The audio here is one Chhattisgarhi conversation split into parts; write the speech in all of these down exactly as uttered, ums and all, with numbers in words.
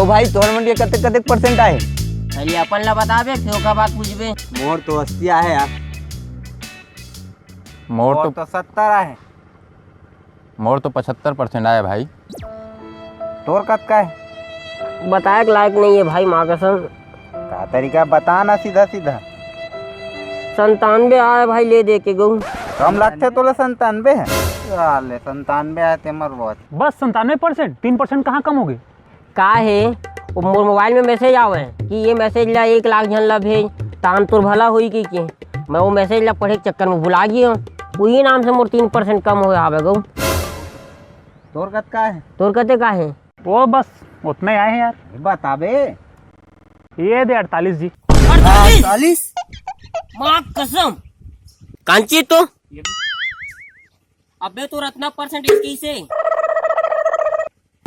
तो भाई, तोहर मन के कतेक कतेक परसेंट आए? पहले अपन ला बताबे, फिर ओकर बाद पूछबे। मोर तो अस्सी आए हे यार। मोर मोर तो तो सत्तर आए हे। मोर तो पचहत्तर परसेंट आए हे भाई। तोर कतका हे? बताए के लायक नहीं हे भाई, माँ कसम। का तरीका बता ना सीधा सीधा। संतानबे आए हे भाई, ले दे के गऊ। कम लगथे तोला संतानबे हे? साले, संतानबे आए हे ते मर बहुत। बस संतानबे परसेंट, तीन परसेंट कहाँ कम होगे? का हे, वो मोर मोबाइल में मैसेज आवे कि ये मैसेज ला एक लाख झन ला भेज, तान तोर भला होई कहिके। मैं वो मैसेज ला पढ़े के चक्कर में भुला गे हूँ। उही नाम से मोर तीन परसेंट कम होए आवे गऊ। तोर कतका हे? तोर कते का हे? वो बस उतना ही आए हैं यार। बताबे। ये दे अड़तालीस जी। अड़तालीस? माँ कसम। कांची तो? अबे तोर अतना परसेंट कैसे?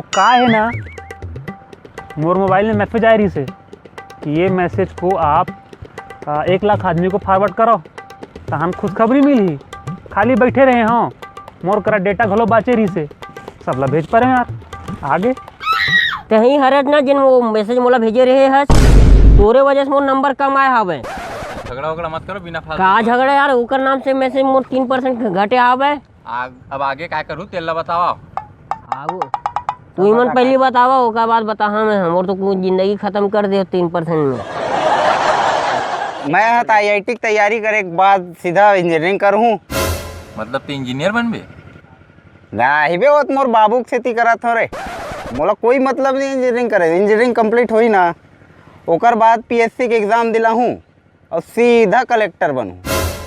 का हे ना, मोर मोबाइल में मैसेज आए रहिस हे कि ये मैसेज को आप, आ, एक लाख आदमी को फॉरवर्ड करो, तहन खुशखबरी मिलही। खाली बैठे रहे हों, मोर करा डेटा घलो बाचे रहिस हे, सबला भेज परे यार। आगे। तेही हरत ना, जिन वो मैसेज मोला भेजे रहे हस, तोरे वजह से मोर नंबर कम आए हावे। झगड़ा वगड़ा मत करो बिना फालतू का का। झगड़ा यार, ओकर नाम से मैसेज मोर तीन परसेंट घटे हावे। आग-, अब आगे काय करूँ, तेला बतावा। आगू। तू ही मन बतावा पहली का? बतावा, ओकर बाद बताहा मैं। हमर तो कुछ जिंदगी खत्म कर दे तीन परसेंट में। मैं ह त आईआईटी के तैयारी करे के बाद सीधा इंजीनियरिंग करहूँ। मतलब तू इंजीनियर बनबे? नाही बे, वो तो मोर बाबू के सेती करत हो रे। मोला कोई मतलब नहीं इंजीनियरिंग करे, इंजीनियरिंग कंप्लीट होई ना, ओकर बाद पीएससी के एग्जाम दिलाहूँ। अउ सीधा कलेक्टर बनहूँ,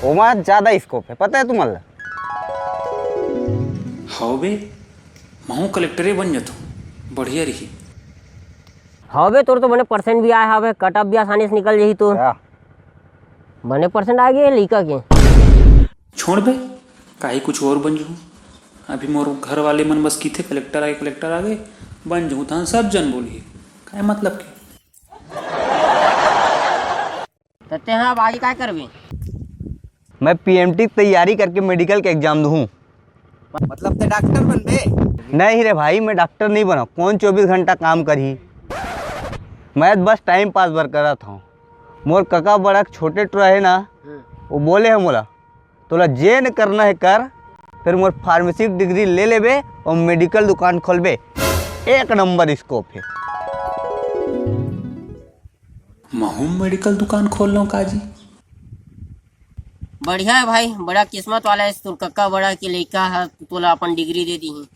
ओमा ज्यादा स्कोप हे, पता हे तुमन ला? हव बे, महूँ कलेक्टरे बन जथों, बढ़िया रही। हव बे, तोर तो बने परसेंट भी आए हवे, कट ऑफ भी आसानी से निकल जाही तोर। क्या? बने परसेंट आ गे लइका के। छोड़ बे, काहे कुछ और बन जहूँ। अभी मोर घर वाले मन बस किथे कलेक्टर आगे, कलेक्टर आगे, बन जहूँ तहन सब जन बोलही। काहे मतलब के? त तेहा अब आगे काय करबे? मैं पीएमटी की तैयारी करके मेडिकल के एग्जाम दूँ। मतलब ते डॉक्टर बनबे? नहीं रे भाई, मैं डॉक्टर नहीं बना। कौन चौबीस घंटा काम करही? मैं तो बस टाइम पास बर करत हूँ। मोर कका बड़ा छोटे टुरा हे ना, हम्म। वो बोले हे मोला, "तोला जेन करना हे कर, फिर मोर फार्मेसी की डिग्री ले लेबे और मेडिकल दुकान खोलबे, एक नंबर स्कोप हे।" महूँ मेडिकल दुकान खोल लूँ का जी? बढ़िया हे भाई, बड़ा किस्मत वाला हे तोर कक्का बड़ा के लइका ह तोला अपन डिग्री दे दिही।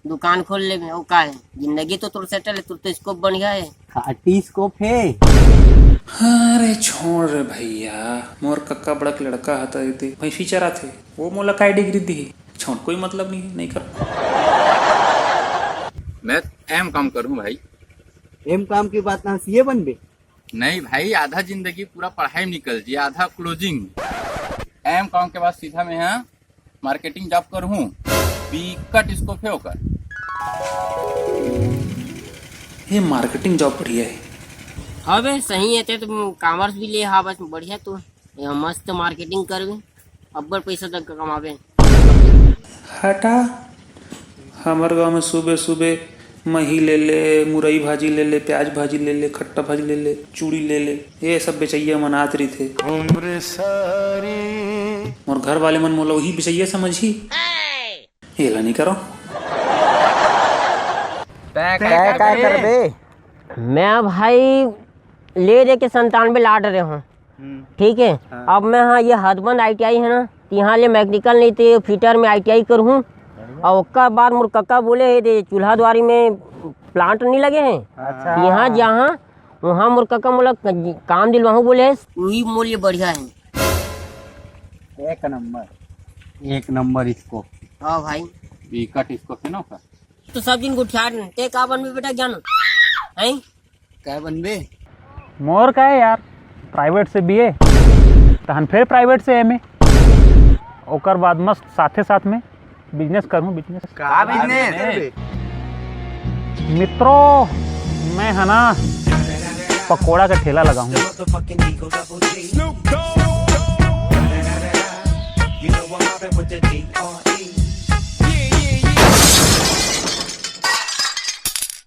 दुकान खोल लेबे, अउ का हे, जिंदगी तो तोर सेटल हे, तोर तो स्कोप बढ़िया हे। खाटी स्कोप हे। अरे छोड़ रे भैया, मोर कक्का बड़ा के लड़का ह त एदे भैंसी चराथे, वो मोला काय डिग्री दिही? छोड़, कोई मतलब नहीं हे, नहीं कर। मैं एम कॉम करूँ भाई। एम कॉम के बाद ना सीए बनबे? नहीं भाई, आधा जिंदगी पूरा पढ़ाई में निकल जी, आधा क्लोजिंग। एम कॉम के बाद सीधा मैं यहाँ मार्केटिंग जॉब करहूँ, बिकट स्कोप हे ओकर। हे मार्केटिंग जॉब बढ़िया हे। हाँ बे, सही हे, ते तो कॉमर्स भी ले, हाँ बस बढ़िया तो, ये मस्त मार्केटिंग करबे, अब्बड़ पैसा तक कमाबे। हटा, हमर गांव में सुबे सुबे मही ले ले, मुरई भाजी ले ले, प्याज भाजी ले ले, खट्टा भाजी ले ले, चूड़ी ले ले, ये सब बेचइया मन आत रहिथे। मोर घर वाले मन मोला वही बेचइया समझही। एला नहीं करो। तै तै का करबे? मैं भाई ले दे के संतानबे लाट रहे हूँ। हम्म। ठीक है। हाँ। अब मैं, हाँ, ये हदबंद आईटीआई है ना, तो यहाँ ले मैकेनिकल नहीं तो फिटर में आईटीआई करूँ। बढ़िया। और ओकर बाद मोर कक्का बोले है, दे चूल्हा दुआरी में प्लांट नहीं लगे हैं, अच्छा। यहाँ जहाँ वहाँ मोर कक्का मोला क-, काम दिलवाहूँ बोले है। वही मोर लिए बढ़िया है। एक नंबर, एक नंबर इसको। हाँ भाई। बिकट इसको है ना ओकर। तो सब दिन गुठियार, ते का बनबे बेटा ज्ञान? हैं? काय बनबे? मोर का है यार, प्राइवेट से बीए, तहन फिर प्राइवेट से एमए, ओकर बाद मस्त साथे साथ में बिजनेस करूँ, बिजनेस। का बिजनेस? मित्रों, मैं है ना पकोड़ा का ठेला लगाऊँ।